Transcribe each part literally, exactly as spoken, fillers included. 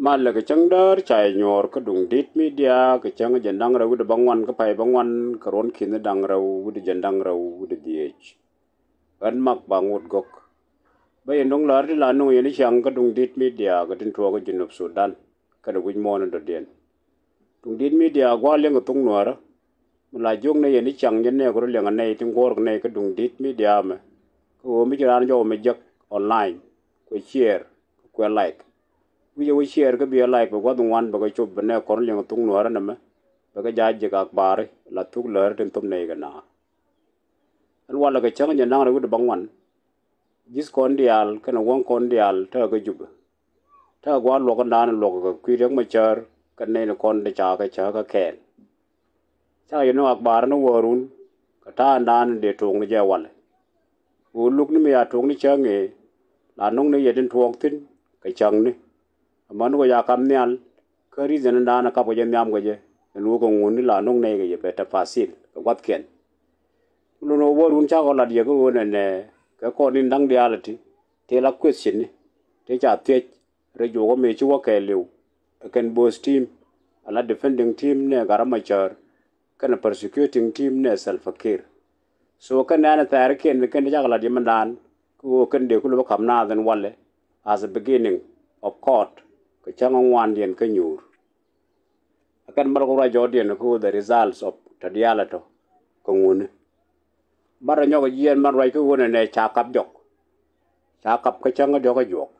Malɛ kɛ cäŋ däär ca yɛ nyuɔɔr kä Duŋdit Media kɛ cäŋ jiɛn da̱ŋ rɛw wi̱cdɛ bäŋuan kä pay bäŋuan kɛ ruɔ̱n ki̱ni da̱ŋ rɛw wi̱cdɛ jiɛn daŋ rɛw wi̱cdɛ dhieec. Ɣän Mak Baŋ Wut Gɔ̱k. Bä yɛn do̱ŋ läär ti la nöŋ yɛn i̱ ciaŋ kä Duŋdit Media kɛ tin tuɔɔk kä Junub Sudan kɛnɛ wi̱c muɔ̱ɔ̱n in dɔ̱diɛn. Duŋdit Media gua̱a̱th liɛŋ kɛ thok Nuäärä mi la jiök nɛy yɛn i̱ ciaŋ yɛn nɛɛk rɔ liɛŋ ɛ nɛy tin guɔ̱ɔ̱rkɛ nɛy kä Duŋdit Media mɛ. Kä ɣöö mi ci raan jɔw mɛ jek online kuɛ share kä kuɛ like. Wi̱cɛ wä share kä biɛ like bɛ gua̱th ŋuan bɛ kɛ cop bɛ nɛɛk kɔn liɛŋ thok Nuäärä nɛmɛ bɛ kɛ ja̱ jek akbari la thuk läär tin thop nɛy kɛ naath. Ɛn walɛ kɛ cäŋ jɛ naŋ rɛw wi̱cdɛ bäŋuan. Ji̱th kɔn diaal kɛnɛ wäŋ kɔn diaal tekɛ kä Jubɛ. Tekɛ gua̱a̱th luɔk kɔn da̱a̱n luɔk kɛ kui̱ Riɛk Macär kɛ nɛy ni kɔn dee ca kɛ cä kä kɛɛl. Cakɛ yɛ nöŋ akbari ni wäärun kɛ ta̱a̱ in da̱a̱n dee tuɔɔk ni jɛ walɛ. Ɣöö luk ni mi ya tuɔɔk ni cäŋ ëë la nöŋ ni yɛ tin tuɔɔk thi̱n kɛ cäŋni. Amäni kɔ ya kap nhial kä reason in da̱a̱n kap kɛ jɛ nhiam kɛ jɛ ɛn ɣöö kɛ ŋuni la nöŋ nɛy kɛ jɛ bɛ tafasil kɛ gua̱thkiɛn. Kulon ɣöö wäärun cakɔ lat yɛ kä ɣöö nɛnɛ kɛ kɔn in da̱ŋ diaal iti tëë la question ni tëë ca thiec rɛy juɔk kä mëë ci wä kɛɛliw ɛ kɛn both team ala defending team nɛ Gat Macär kɛnɛ prosecuting team nɛ Salva Kiir. So kɛn nɛɛni thɛɛrikiɛn kɛn ti cakɔ lat yɛ mindan kä ɣöö kɛn dee kulɛ bä kap naath ɛn walɛ as a beginning of court kɛ cäŋ ŋuandiɛn kä nyuur. Ɛ kɛn bal kɛ ruac jɔɔdiɛn kä ɣöö the results of tɔ diaal ɛ tɔ kɛ ŋuni. Bar rɔ nyɔk jiɛɛn man ruac kä ɣöö nɛnɛ ca kap jɔk. Ca kap kä cäŋ kä diɔ̱k kä juɔk.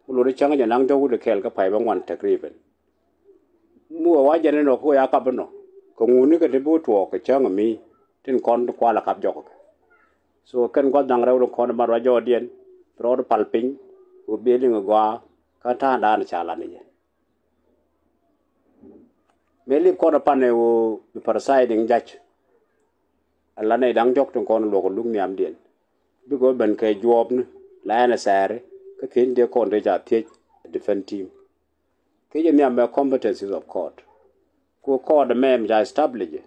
Ku lot cäŋ jɛ naŋ diɔ̱k wi̱cdɛ kɛɛl kä pay bäŋuan tɛkribɛn. Mi wä wa jɛn inɔ kä ɣöö ya kap inɔ kɛ ŋuni kɛ ti bi wä tuɔɔk kɛ cäŋ mi tin kɔn ti kualɛ kap jɔk kɛ. So kɛn gua̱th da̱ŋ rɛw tin kɔn man ruac jɔɔdiɛn rɔɔd pal piny. Wä bi liŋ gɔaa kä ta̱a̱ŋdan ca lan ni jɛ. Mëë lip kɔn ɛ pan ɛ ɣöö bi presiding judge. Ala nɛy da̱ŋ diɔ̱k tin kɔn luɔk ɛ luk nhiamdiɛn bikɛ ɣöö ben kɛ juɔɔpni la ɛn ɛ sɛɛri kä thiecni dee kɔn tëë ca thiec ɛ defend team. Thiec ɛ nhiam ɛ competencies of court. Ku court ɛmɛ mi ca establish ɛ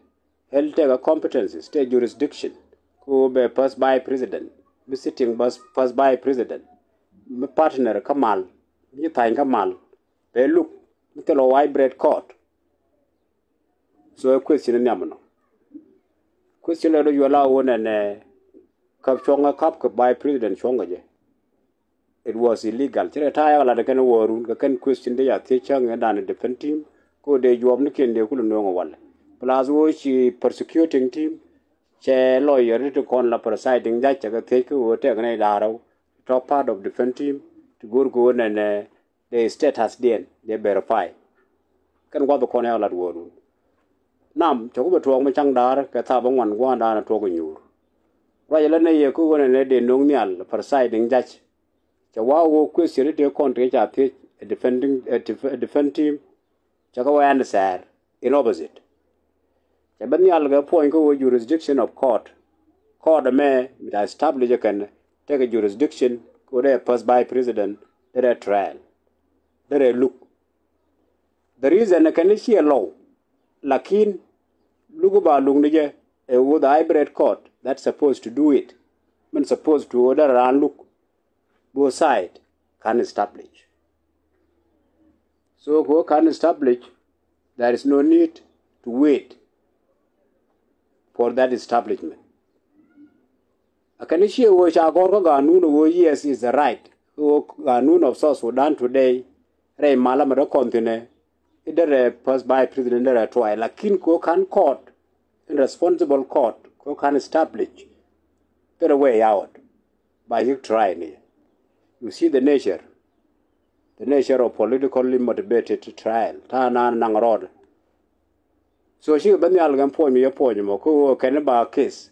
hel tekɛ competencies tekɛ jurisdiction. Ku bɛ first vice president mi sitting first vice president mi partner kä mal mi ci tha̱a̱ny kä mal bɛ luk mi thil ɔ hybrid court. So ɛ question in nhiam inɔ. Question lɛ dɔ yuɔl a wun ɛnɛ käp cuɔ̱ŋ ɛ käp kɛ vice president cuɔ̱ŋ kɛ jɛ. It was illegal. Ci rɛ ta̱a̱ yak lat kɛn wäärun kɛ kɛn question dee ya thiec cäŋ in dan defend team. Ko dee juɔpnikiɛn dee kulɛ nuɔ̱ŋ ɛ walɛ. Plus wä ci prosecuting team cɛ lawyer ti kɔn la presiding judge cɛ kɛ thiec kä wä tɛk nɛy da̱a̱r rɛw top part of defend team ti go̱o̱r kɛ wä nɛnɛ dee statusdiɛn dee verify. Kɛn gua̱th kɔn yak lat wäärun. Nam cɛ ku bɛ tuɔɔk mi ca̱ŋ da̱a̱r kɛ thaap bä ŋuan gua̱a̱n da̱a̱n tuɔɔk inyuur. Ruac ilä nɛ yɛ ku ɣöö nɛ dee no̱o̱ŋ nhial presiding judge. Cɛ wa ɣöö question i̱ tëë kɔn tëë ca thiec ɛ defending ɛ defend team. Cɛ kɛ wee answer in opposite. Cɛ ben nhial kɛ puɔ̱ny kä ɣöö jurisdiction of court. Court ɛmɛ mi ta establish ɛ kɛn tekɛ jurisdiction kɛ ɣöö dee first vice president dee dee trial. Dee dee luk. The reason ɛ kɛn i̱ ciɛ lɔw. Lakin luk i̱ ba luk ni jɛ ɛ ɣöö the hybrid court that supposed to do it. Min supposed to ɣöö dee raan luk. Both side can establish. So kɛ ɣöö can establish, there is no need to wait for that establishment. A kɛn i̱ ciɛ ɣöö ca gɔ̱r kä ganun ɣöö yes is the right ɣöö ganun of South Sudan today. Rɛy malä mɛ dɔ̱ kɔn thi̱nɛ i̱ derɛ first vice president derɛ tuay lakin kɛ ɣöö ka̱n court in responsible court kɛ ɣöö ka̱n establish derɛ way out. Ba yik try ni. You see the nature, the nature of politically motivated trial. Ta̱a̱ naan naŋ rɔɔd. So cikɛ ben nhial kɛn puɔ̱ny mi yɛ puɔ̱ny mɔ kä ɣöö kɛn ba case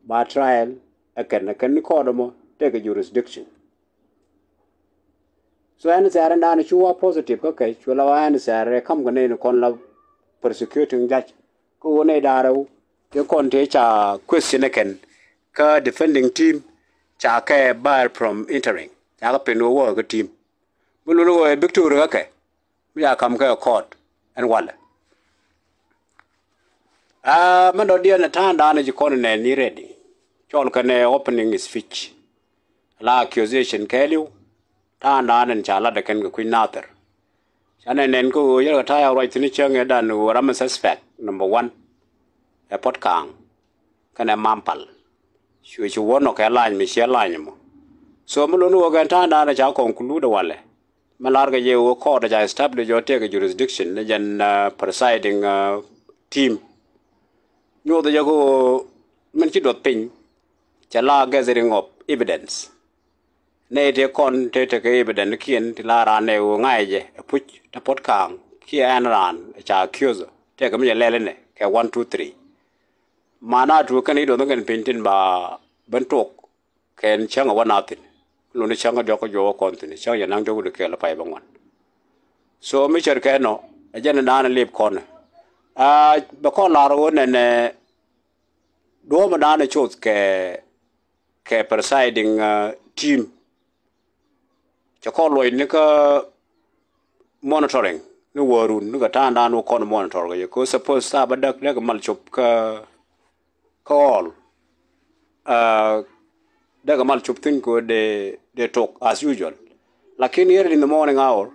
ba trial ɛ kɛn ɛ kɛn ni court mɔ tekɛ jurisdiction. So ɛn sɛɛr ɛn da̱a̱n cu wa positive kä kɛ cu la wa ɛn sɛɛr ɛ kam kɛ nɛy ni kɔn la prosecuting judge. Kä ɣöö nɛy da̱a̱r rɛw tëë kɔn tëë ca question ɛ kɛn kä defending team ca kɛ bar from entering ca kɛ pen ɣöö wä kä team. Mi lul ɣöö ɛ victory kä kɛ mi ca kam kɛ court ɛn walɛ. Aa mɛn dɔ̱diɛn ɛ ta̱a̱ŋdan ɛ ci kɔn ɛ nɛɛni ready. Cɔl kɛn ɛ opening speech. La accusation kɛɛliw ta̱a̱ŋdan ɛn ca lat ɛ kɛn kɛ kui̱ nathɛr. Canɛ nɛn kä ɣöö yɛrɛ kɛ ta̱a̱ ya ruac thi̱n cäŋ ɛ dan ɣöö ram ɛ suspect number one ɛ Puɔt Ka̱a̱ŋ kɛnɛ Mampal. Cuɛ ci wä nɔ kɛ lany mi ciɛ lany mɔ. So mi lon ɣöö kɛn ta̱a̱ dan ɛ ca conclude walɛ. Mi lar kɛ jɛ ɣöö court ɛ ca establish ɔ tëëkɛ jurisdiction ni jɛn presiding team. Nyoth jɛ kä ɣöö min ci duɔth piny cɛ la gathering of evidence. Nɛy tëë kɔn tëë tekɛ evidence kiɛn ti la raan nɛ ɣöö ŋa̱cɛ jɛ ɛ puc te Puɔt Ka̱a̱ŋ kiɛ ɛn raan ca accuse tëëkɛ mi jɛ lɛl inɛ kɛ one two three. Mana tuuk kɛn i̱ duɔth kɛn piny tin ba ben tok kɛn cäŋ ɛ wä na thi̱n. Luni cäŋ ɛ diɔk kä juɔk ɛ kɔn thi̱n cäŋ jɛ naŋ diɔk di kɛɛl ɛ pay bä ŋuan. So mi cär kɛ nɔ ɛ jɛn ɛ naan ɛ lip kɔn ɛ bɛ kɔn lar ɣöö nɛnɛ duɔ̱ɔ̱p ɛ naan ɛ coth kɛ kɛ presiding team. Cɛ kɔn luɔc ni kä monitoring ni wärun ni kɛ ta̱a̱ naan wä kɔn monitor kɛ jɛ kɛ suppose thaap bä däk däk mal cop kä kä ɣɔl. Däk mal cop thi̱n kɛ dee dee tok as usual. Lakin here in the morning hour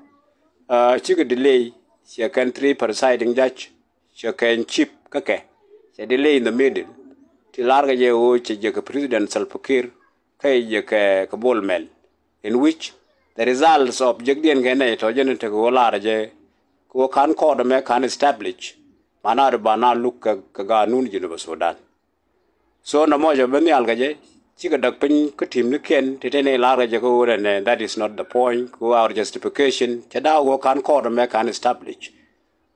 cikɛ delay. Cɛ kɛn three presiding judge cɛ kɛn chief kä kɛ cɛ delay in the middle. Ti lar kɛ jɛ ɣöö cɛ jɛ kɛ President Salva Kiir kä jɛ kɛ kɛ Bol Mel, in which the results of jekdiɛn kɛ nɛy tɔ jɛn tekɛ ɣöö lar jɛ kɛ ɣöö ka̱n court ɛmɛ ka̱n establish. Mana ri ba na luk kɛ kɛ ganun Jinub Sudan. So na mɔcɛ ben nhial kɛ jɛ cikɛ däk piny kä tim ni kiɛn ti teni lar kɛ jɛ kä ɣöö nɛnɛ that is not the point kɛ ɣöö our justification cɛ da̱a̱ ɣöö ka̱n court ɛmɛ ka̱n establish.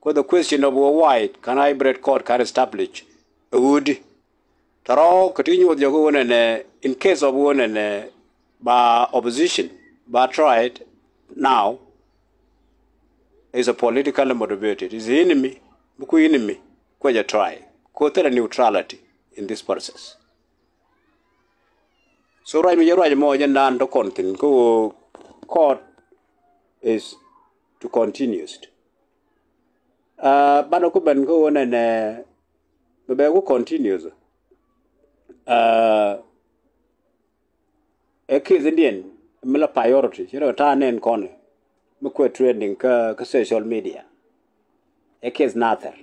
Kɛ the question of why can hybrid court can establish ɛ ɣöödi. Tɔrɔ kɛ ti nyuɔth jɛ kä ɣöö nɛnɛ in case of ɣöö nɛnɛ ba opposition ba tried now is a politically motivated, is enemy, bi ku enemy kuɛ jɛ try kɛ thilɛ neutrality in this process. So ruac mi jɛ ruac mɔ jɛ naan tɔ kɔn thi̱n kä ɣöö court is to continues. Banɛ ku ben kä ɣöö nɛnɛ bɛ bɛ ku continues. Ɛ case indiɛn mi la priority ci rɛ ta̱a̱ nɛn kɔn mi kuɛ trending kä kä social media. Ɛ case Nathir.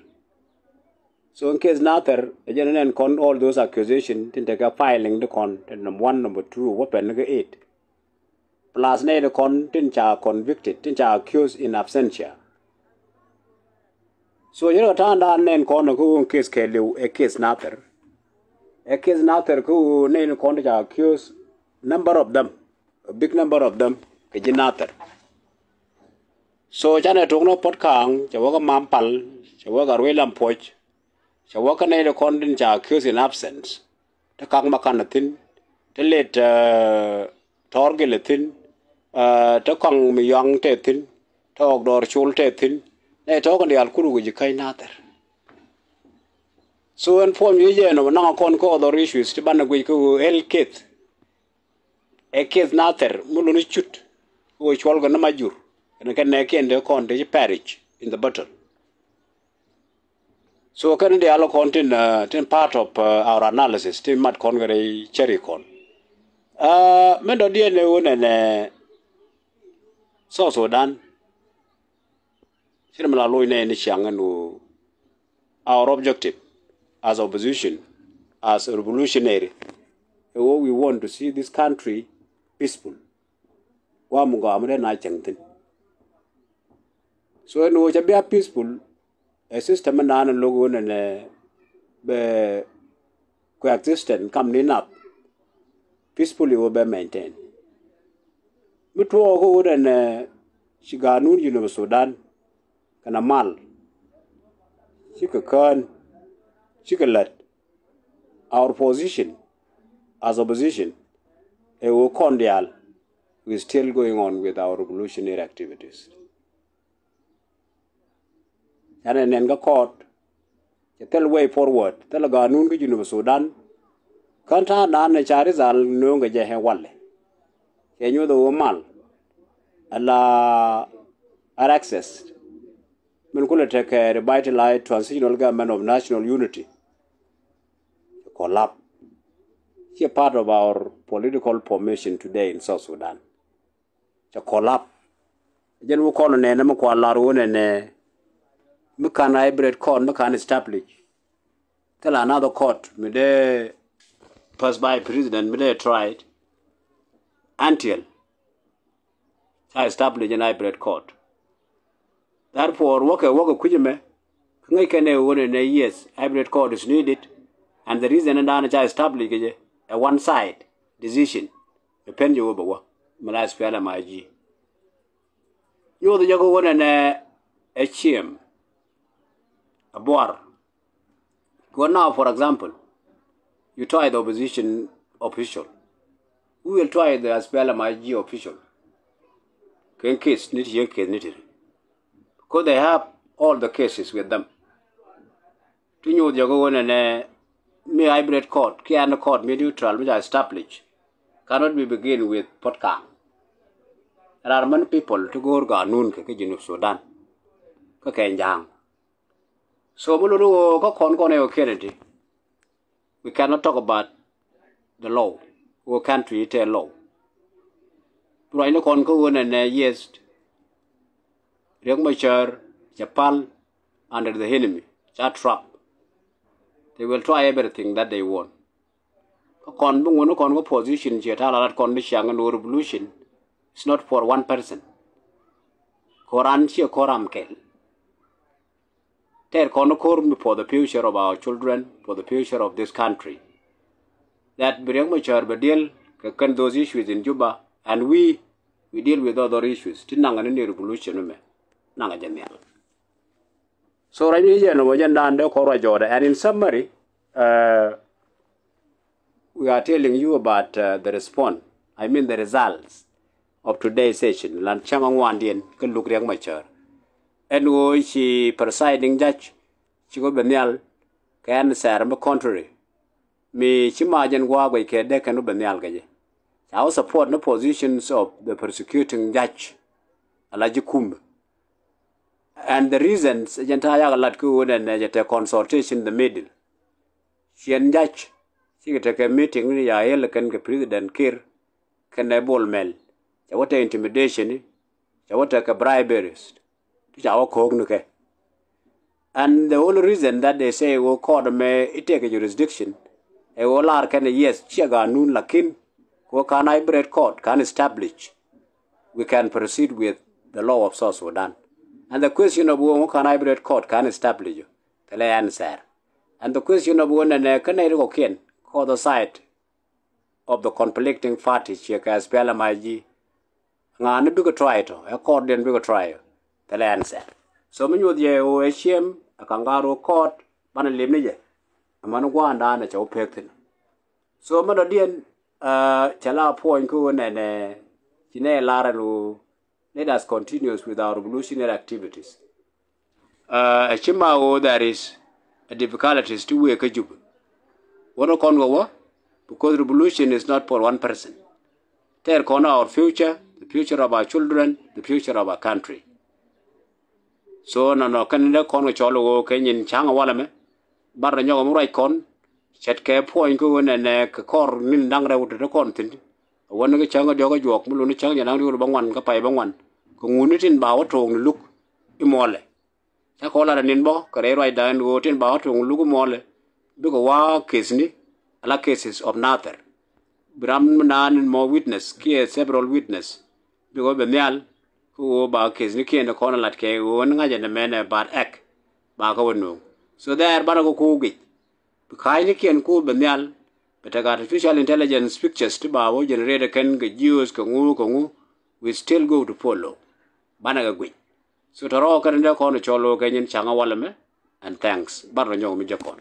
So in case Nathir ɛ jɛn nɛn kɔn all those accusation tin tekɛ filing di kɔn tin number one, number two, weapon ni kä eight. Plus nɛy di kɔn tin ca convicted tin ca accused in absentia. So yɛn kɛ ta̱a̱ naan nɛn kɔn kä ɣöö case kɛɛliw ɛ case Nathir. Ɛ case Nathir kä ɣöö nɛy ni kɔn tin ca accused, number of them, a big number of them kɛ ji̱ Nathir. So canɛ tok ni Puɔt Ka̱a̱ŋ, cɛ wä kä Mampal, cɛ wä kä Ruilam Puɔc, cɛ wä kä nɛy ti kɔn tin ca accused in absence. Te Ka̱ŋ Makan a thi̱n, te Let Tɔr Gil a thi̱n, te Ka̱ŋ Mi Yɔaŋ te thi̱n, te Ɣɔk Dɔɔr Col te thi̱n. Nɛy tɔ̱ kɛn diaal kuru kɛ ji̱ käc Nathir. So ɛn puɔ̱ny mi jɛ nɔ naŋ kɔn kä other issues ti banɛ guic kä ɣöö hel case. Ɛ case Nathir mi luni cut ɣöö cuɔl kɛ ni ma jur kɛn kɛ nɛɛkiɛn te kɔn te ci perish in the battle. So kɛn diaal kɔn tin tin part of our analysis tin mat kɔn kɛ rɛy cäri kɔn. Min dɔ̱diɛn ɛ ɣöö nɛnɛ South Sudan ci ri mi la loc nɛ ni ciaŋ ɛn ɣöö our objective as opposition, as a revolutionary, ɛ ɣöö we want to see this country peaceful. Wa mi gɔaa mi dee na cäŋ thi̱n. So ɛn ɣöö ca bia peaceful, ɛ system mi naan lo̱k ɣöö nɛnɛ bɛ coexistence kam ni nath peacefully ɣöö bɛ maintain. Mi tuɔɔk kä ɣöö nɛnɛ ci ganun Jinub Sudan kɛnɛ mal cikɛ kään, cikɛ lät. Our position as opposition ɛ ɣöö kɔn diaal we still going on with our revolutionary activities. Canɛ nɛn kä court cɛ thil way forward, thil ganun kä Junub Sudan. Kän ta̱a̱ naan ni ca ri dhal nööŋ kɛ jɛ ɛ walɛ. Cɛ nyoth ɛ ɣöö mal ala ar access min kulɛ tekɛ revitalized transitional government of national unity. Cɛ collapse. Ciɛ part of our political formation today in South Sudan. Cɛ collapse. Jɛn wä kɔn nɛ nɛ mi kual lar wä nɛ nɛ mi kan hybrid court mi kan establish. Thil another court mi dee pass by president mi dee tried until ca establish in hybrid court. Therefore, wäkɛ wäkɛ kui̱c ɛmɛ kä ŋäc kɛn ɛ ɣöö nɛ nɛ yes, hybrid court is needed. And the reason in dan ca establish kɛ jɛ ɛ one side decision. Mɛ pen jɛ wä bɛ wä mɛ la S P L M I G. Nyoth jɛ kä ɣöö nɛ nɛ ɛ ciɛm ɛ buar. Kɛ ɣöö now, for example, you try the opposition official. We will try the S P L M I G official. Kɛ case ni ti yɛ case ni ti. Because they have all the cases with them. Ti nyoth jɛ kä ɣöö nɛ nɛ mi hybrid court kiɛ any court mi neutral mi ca establish cannot be begin with Puot Kaŋ. There are many people ti go̱o̱r ganun kɛ kä Junub Sudan. Kä kɛ Ja̱a̱ŋ. So mi lot ɣöö kä kɔn kɔn ɛ ɣöö kɛn ɛ ti. We cannot talk about the law. Wä country tɛ law. Ruacni kɔn kä ɣöö nɛ nɛ yes. Riek Machar cɛ pal under the enemy. Ca trap. They will try everything that they want. Kä kɔn bi ŋun kɔn kä position ciɛ ta̱a̱ la lat kɔn ni ciaŋ ni revolution. It's not for one person. Koran ciɛ koram kɛl. Tɛɛr kɔn ko̱r mi for the future of our children, for the future of this country. That bi Riek Machar bɛ deal kɛ kɛn those issues in Juba, and we, we deal with other issues. Ti naŋ ni ni revolution mɛ naŋ jɛ nhial. So right ni jɛ nɔ jɛ ndan de kɔr wa jɔɔdɛ. And in summary, uh, we are telling you about uh, the response, I mean the results of today's session. Lan cäŋ ŋuandiɛn kä luk Riek Machar. Ɛn ɣöö ci presiding judge ci kɔ bɛ nhial kɛ answer mi contrary. Mi ci ma jɛn gua̱a̱k guɛc kɛ dee kɛn wä bɛ nhial kɛ jɛ. Ca wä support ni positions of the prosecuting judge. Ala ji̱ kumɛ. And the reasons jɛn ta̱a̱ yak lat kä ɣöö nɛ nɛ jɛ te consultation the middle. Ciɛn judge cikɛ tekɛ meeting ni ya yɛl kɛn kɛ President Kiir kɛnɛ Bol Mel. Ca wä te intimidation ni, ca wä tekɛ briberies. Ti ca wä ko̱o̱k ni kɛ. And the only reason that they say wä court mɛ itek jurisdiction ɛ wä lar kɛn yes ciɛ ganun, lakin wä kan hybrid court kan establish. We can proceed with the law of South Sudan. And the question of wä kan hybrid court kan establish, thilɛ answer. And the question of wä nɛ nɛ kɛn ɛ ri kɔ kiɛn kɔ the side of the conflicting parties ciɛ kɛ S P L M I G. Ŋa ni bikɛ try tɔ ɛ court diɛn bikɛ try. Thilɛ answer. So mi nyuɔth yɛ ɣöö ɛ ciɛm ɛ kaŋ gaat ɣöö court banɛ lip ni jɛ. Ɛ mani gua̱a̱ndan ɛ cɛ wä pek thi̱n. So mi dɔ̱diɛn cɛ la puɔ̱ny kä ɣöö nɛnɛ ci nɛ lar ɛn ɣöö let us continue with our revolutionary activities. Ɛ ci ma ɣöö there is a difficulties ti wëë kä Juba. Wä ni kɔn kɛ wä because revolution is not for one person. Tɛɛr kɔn our future, the future of our children, the future of our country. So nɔnɔ kɛn dee kɔn kɛ cɔl ɣöö kɛ nyin ca̱ŋ walɛ mɛ bar rɛ nyɔk mi ruac kɔn. Ce̱tkɛ puɔ̱ny kä ɣöö nɛnɛ kɛ kɔr ni̱n da̱ŋ rɛw te te kɔn thi̱n. Ɛ wä ni kä cäŋ kä diɔ̱k kä juɔk mi luni cäŋ jɛ da̱ŋ diɔ̱k bä ŋuan kä pay bä ŋuan kɛ ŋuni tin ba wä to̱o̱k ni luk i̱ muɔlɛ. Cä kɔn lat ɛ ni̱n bɔ kɛ rɛy ruacda ɛn ɣöö tin ba wä to̱o̱k ni luk i̱ muɔlɛ bikɛ wä case ni ala cases of nathɛr. Bi ram mi naan in mɔ witness kiɛ several witness bikɛ wä bɛ nhial. Kä ɣöö ba case ni kiɛn kɔn lat kɛ ɣöö ni ŋa̱cɛ ni mɛnɛ bad ɛk ba kä wä no̱o̱ŋ. So there banɛ kɛ ko̱o̱k gic. Bi ka̱a̱cnikiɛn ku bɛ nhial bɛ tekɛ artificial intelligence pictures ti ba wä generate kɛn kɛ geos kɛ ŋu kɛ ŋu. We still go to follow. Banɛ kɛ guic. So tɔrɔ kɛn dee kɔn cɔl wä kɛ nyin ca̱ŋ a walɛ mɛ. And thanks. Bar rɔ nyɔk mi jɛ kɔn.